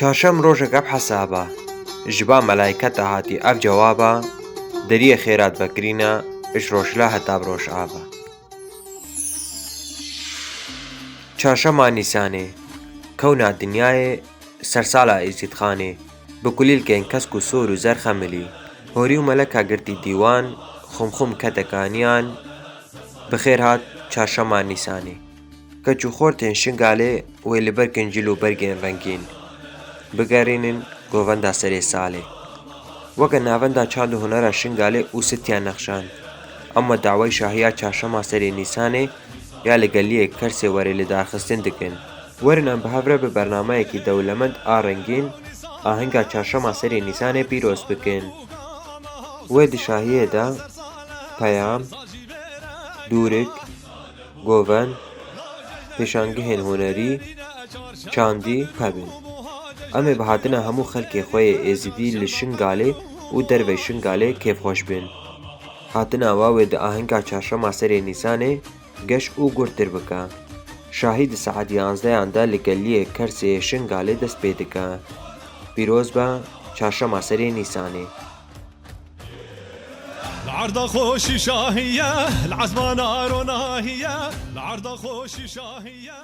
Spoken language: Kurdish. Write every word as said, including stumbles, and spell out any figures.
Çarşem rojek ev hesaba, ji ba melayketa hatî ev cewaba, deriyê xêrat vekirîne, ji rojhila heta bi rojava. Çarşema Nîsanê, kewna dinyayê, sersala Êzîdxanê, bi kulîlkên kesk û sor û zer xemilî, horî û meleka girtî dîwan, xumxum kete kaniyan, bi xêr hat Çarşema Nîsanê. Keç û xortên Şingalê wê li ber kincil û bergên rengîn bigerînin govenda serê salê. Weke navenda çand û hunera Şingalê û sitiya nexşan, em we dawey şahiya Çarşema serê Nîsanê ya li geliyê Kersê werê lidarxistin dikin. Werin em bi hev re bi bernameyekî dewlemend a rengîn ahenga Çarşema serê Nîsanê pîroz bikin. Wê di şahiyê de peyam, dûrik, govend, pêşangihên hunerî, çandî hebin. Em ê bi hatina hemû xelkê xwe yê Êzidî li Şingalê û dervey Şingalê kêfxweş bin. Hatina wa wê di ahenga Çarşema serê Nîsanê geş û gurtir bike. Şahî di saet yanzdeyan de li geliyê Kersê yê Şingalê dest pê dike. Pîroz be Çarşema serê Nîsanê. Li erda xweşî şahiye, li ezmana ronahiye, li erda xweşî şahiye.